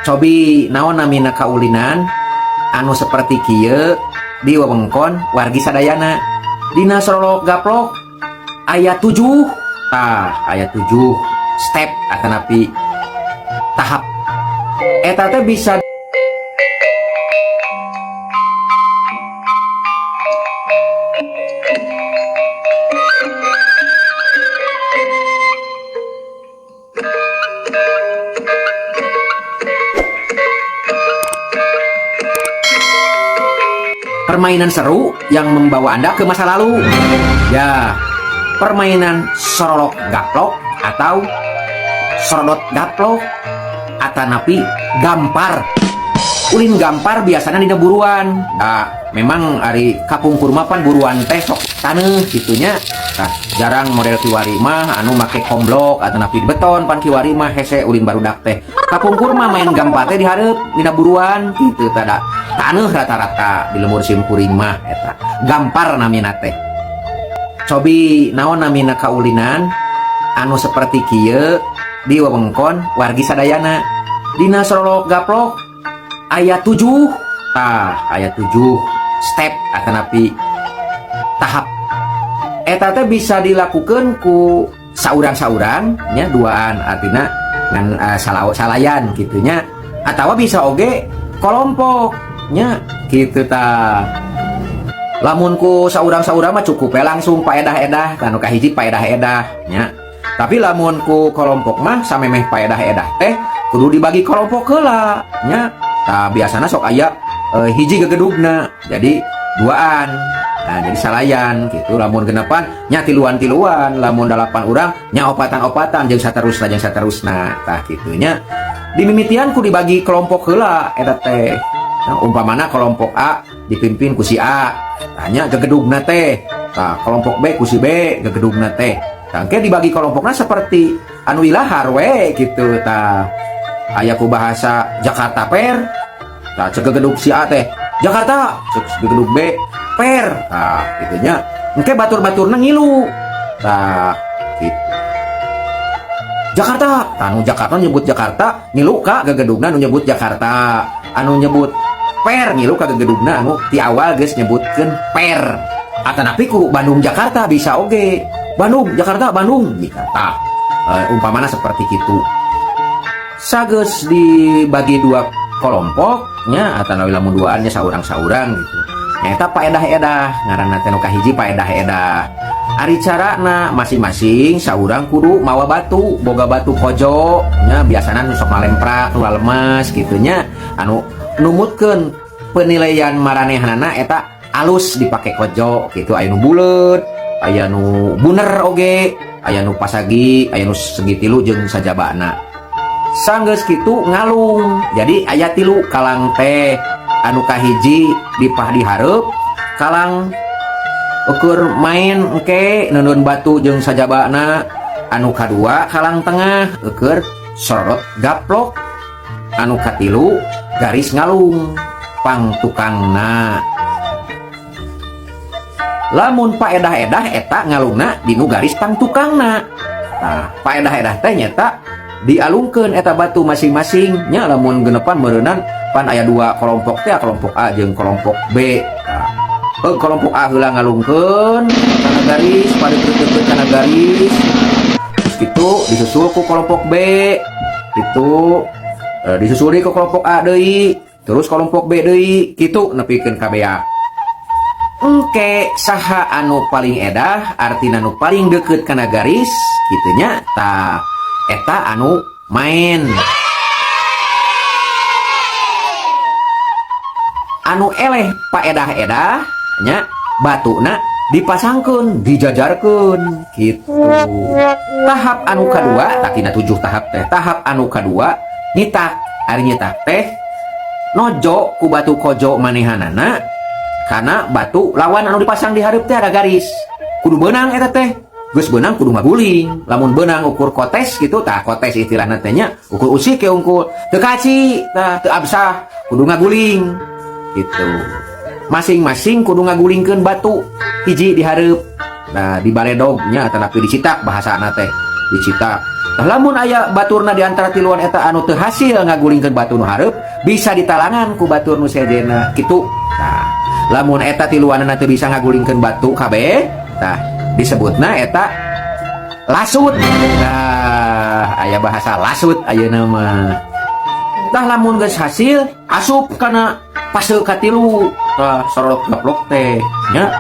Cobi naon namina kaulinan anu seperti kieu di wewengkon wargi sadayana. Dina sorolok gaplok aya 7, tah aya 7 step atanapi tahap eta teh bisa permainan seru yang membawa Anda ke masa lalu. Ya, permainan sorolok gaplok atau sorodot gaplok atanapi gampar. Ulin gampar biasanya dina buruan. Nah, memang ari kapungkur mah pan buruan teh sok taneuh gitunya. Nah, jarang model kiwari mah anu make komblok atanapi beton, pan kiwari mah hese ulin barudak teh. Kapungkur mah main gampar teh dihareup dina buruan gitu, tada taneuh rata-rata di lembur simkuring mah eta. Gampar namina teh. Cobi naon namina kaulinan anu seperti kieu di wewengkon wargi sadayana. Dina sorolok gaplok aya 7, tah aya 7 step atanapi tahap eta teh bisa dilakukan ku saurang-saurang nya, duaan artina ngan salayan gitunya, atau bisa oge kelompoknya gitu. Tah, lamun ku saurang-saurang mah cukup ya langsung paedah-edah kanu kahiji, paedah-edah nya. Tapi lamun ku kelompok mah samemeh paedah-edah teh kudu dibagi kelompok heula nya. Tah, biasana sok aya hiji gegedugna jadi duaan. Nah, jadi salayan gitu. Lamun genepan nya tiluan-tiluan, lamun 8 urang nya opatan-opatan, jeung saterusna jeung saterusna. Tah, kitu nya. Dimimitian ku dibagi kelompok heula eta teh. Nah, umpamana kelompok A dipimpin ku si A, tanya gegedugna teh. Tah, kelompok B ku si B gegedugna teh. Tah, engke dibagi kelompokna seperti anu ilahar we gitu. Tah, aya ku bahasa Jakarta per. Tah, cek gegedug si A teh Jakarta, cek gegedug B per. Tah, kitu nya. Engke batur-baturna ngilu. Tah, gitu. Jakarta, anu Jakarta nyebut Jakarta ngilu ka gegedugna anu nyebut Jakarta, anu nyebut per ngilu ka gegedugna anu ti awal geus nyebutkeun per. Atanapi ku Bandung Jakarta bisa oge. Bandung Jakarta Bandung gitu. Tah, umpamana seperti gitu. Sageus dibagi dua kelompoknya atanawi lamun duaannya saurang-saurang gitu. Nyata paedah-edah ngaranna teh nu kahiji paedah-edah. Ari carana masing-masing saurang kudu mawa batu, boga batu kojo nya, biasana nu sok ngalemprak, nu lemes gitu nya, anu numutkeun penilaian maranehanana eta alus dipake kojo gitu. Aya nu buleut, aya nu buner oge, aya nu pasagi, aya nu segitilu jeung sajabana. Sanggeus kitu ngalung. Jadi aya 3 kalang teh, anu kahiji dipah dihareup kalang ukur main engke neundeun batu jeung sajabana, anu kadua kalang tengah ukur sorot gaplok, anu katilu garis ngalung pang tukangna. Lamun paedah-edah eta ngalungna dinu garis pang tukangna. Tah, paedah-edah teh nyata dialungkeun eta batu masing-masing nya. Lamun genepan meureunan pan aya 2 kelompok teh, kelompok A jeung kelompok B. Tah, kelompok A heula ngalungkeun kana garis, padeukeuteun kana garis. Terus gitu disusul ku kelompok B. Itu disusul deui ku kelompok A deui, terus kelompok B deui, kitu nepikeun ka bea. Engke saha anu paling edah, artina anu paling deukeut kana garis kitunya, tah eta anu main. Anu eleh paedah-edah nya batuna dipasangkeun, dijajarkeun gitu. Tahap anu kadua, tatina 7 tahap teh. Tahap anu kadua nyitak. Ari nyitak teh nojo ku batu kojo manehanana kana batu lawan anu dipasang di hareup teh ada garis. Kudu beunang eta teh. Geus beunang kudu ngaguling. Lamun beunang ukur kotes gitu, tah kotes istilahna teh nya, ukur usik ke unggul. Teu kaci, tah teu absah, kudu ngaguling gitu. Masing-masing kudu ngagulingkeun batu hiji di hareup. Nah, di baledog nya atanapi dicitak bahasana teh. Dicitak. Tah, lamun aya baturna di antara tiluan eta anu teu hasil ngagulingkeun batu nu hareup, bisa ditalangan ku batur nu sejenna kitu. Tah, lamun eta tiluanna teu bisa ngagulingkeun batu kabeh, tah, disebutna eta lasut. Nah, aya bahasa lasut ayeuna mah. Tah, lamun geus hasil, asup kana fase katilu. Tah, sorok gaplok teh nya,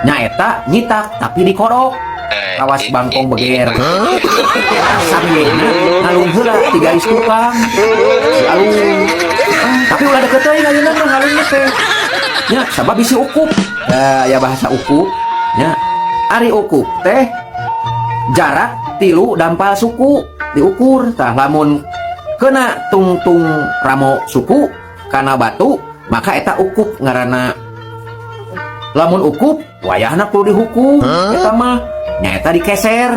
nyaeta nyitak tapi dikodok kawas bangkong beger. Samyena ngalung heula ti garis tukang alung, tapi ulah deket teuing ayeuna mah ngalungna teh nya, sabab bisi ukup. Ya, ya, bahasa ukup nya. Ari ukup teh jarak 3 dampal suku diukur. Tah, lamun kena tungtung ramo suku kana batu, maka eta ukup ngaranna. Lamun ukup, wayahna kudu dihukum. Eta mah nyaeta dikeser,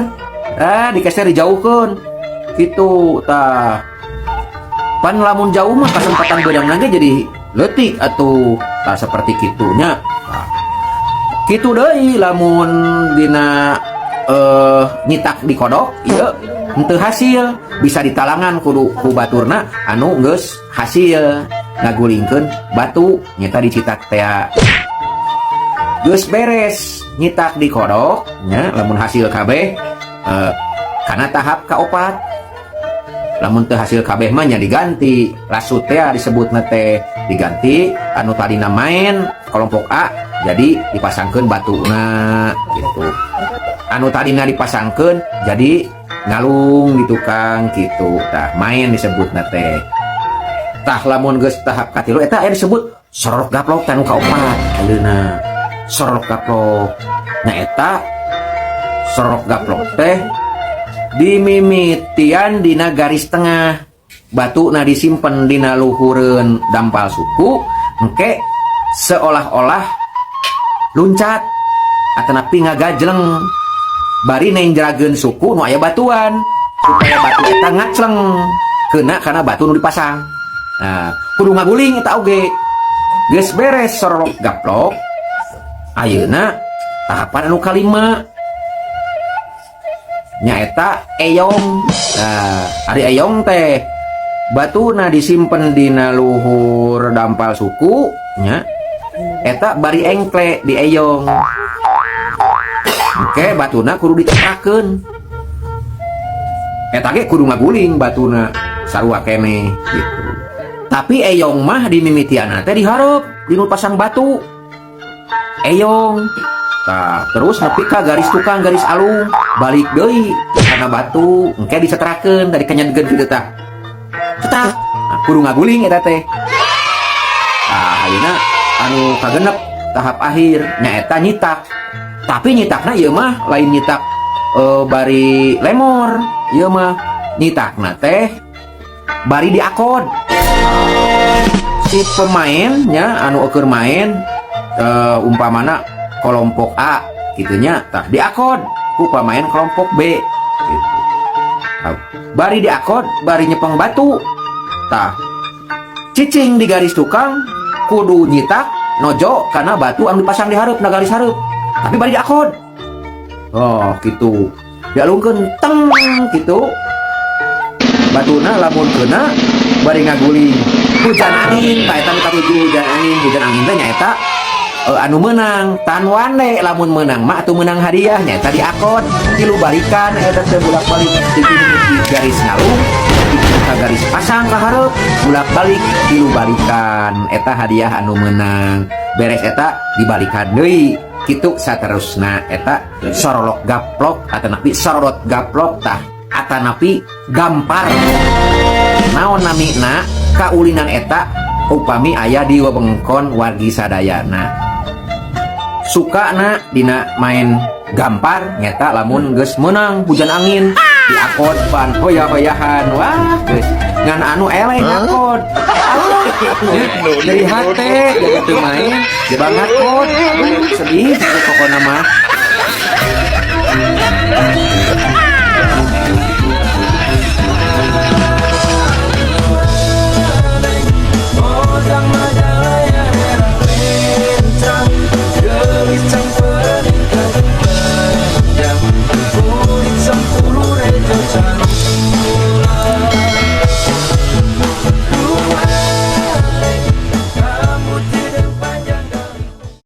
ah, dikeser, dijauhkeun gitu. Tah, pan lamun jauh mah kesempatan beudang ge jadi leutik atuh. Tah, seperti kitunya. Tah, kitu deui lamun dina nyitak di kodok ieu henteu hasil, bisa ditalangan kudu ku baturna anu geus hasil ngagulingkeun batu, nyata dicitak tea. Geus beres nyitak di kodok nya, lamun hasil kabeh, kana tahap kaopat. Lamun teu hasil kabeh mah nya diganti, lasut teh disebutna teh, diganti anu tadina main kelompok A jadi dipasangkeun batuna gitu, anu tadina dipasangkeun jadi ngalung di tukang gitu. Tah, main disebutna teh. Tah, lamun geus tahap katilu, eta aya disebut sorok gaplok. Tah, nu kaopat ayeuna sorok gaplok. Nah, eta sorok gaplok teh dimimitian dina garis tengah, batu na disimpen dina luhureun dampal suku, engke seolah-olah luncat atanapi ngagajleng bari nenjrageun suku nu aya batuan supaya batu eta ngacleng kena kana batu nu dipasang. Nah, kudu ngaguling eta oge. Geus beres sorok gaplok, ayeuna tahapan anu kalima nyaeta eyong. Nah, ari eyong teh batuna disimpen dina luhur dampal suku nya, eta bari engkle di eyong. Oke, batuna kudu diceprakeun. Eta ge kudu ngaguling batuna sarua keneh gitu, tapi eyong mah dimimitianna teh dihareup di nu pasang batu eyong. Tah, terus nepi ka garis tukang, garis alung, balik deui kana batu, engke dicetrakeun dari kenyadkeun kitu. Tah, cetak. Nah, kudu ngaguling eta teh. Tah, ayeuna anu kagenep, tahap akhir, nyaeta nyitak, tapi nyitakna ieu mah lain nyitak bari lemor. Ieu mah nyitakna teh bari diakod si pemainnya anu eueur main, umpamana kelompok A gitunya. Tah, diakod ku pemain kelompok B gitu. Tah, bari diakod bari nyepeng batu. Tah, cicing di garis tukang kudu nyitak nojo karena batu anu dipasang di hareup na garis hareup, tapi bari diakod. Oh, gitu, dialungkeun teng gitu batuna. Lamun kena bari ngaguling, hujan angin. Tah, eta nu katujuh, hujan angin. Hujan angin teh nyaeta anu menang tan wande. Lamun menang mah atuh menang hadiah, nyaeta diakod tilu balikan eta teh, bolak-balik ti garis ngalung ka garis pasang ka hareup, bolak-balik tilu balikan, eta hadiah anu menang. Beres eta dibalikan deui kitu saterusna. Eta sorolok gaplok atanapi sorot gaplok, tah, atanapi gampar naon namina kaulinan eta. Upami aya di wewengkon wargi sadayana suka na dina main gampar, nyata lamun geus menang hujan angin diakod pan hoya-hoyahan. Wah, geus ngan anu eleh ngakod. Allah, dari hate jadi teu main jebang ngakod. Aduh, sedih pokokna mah.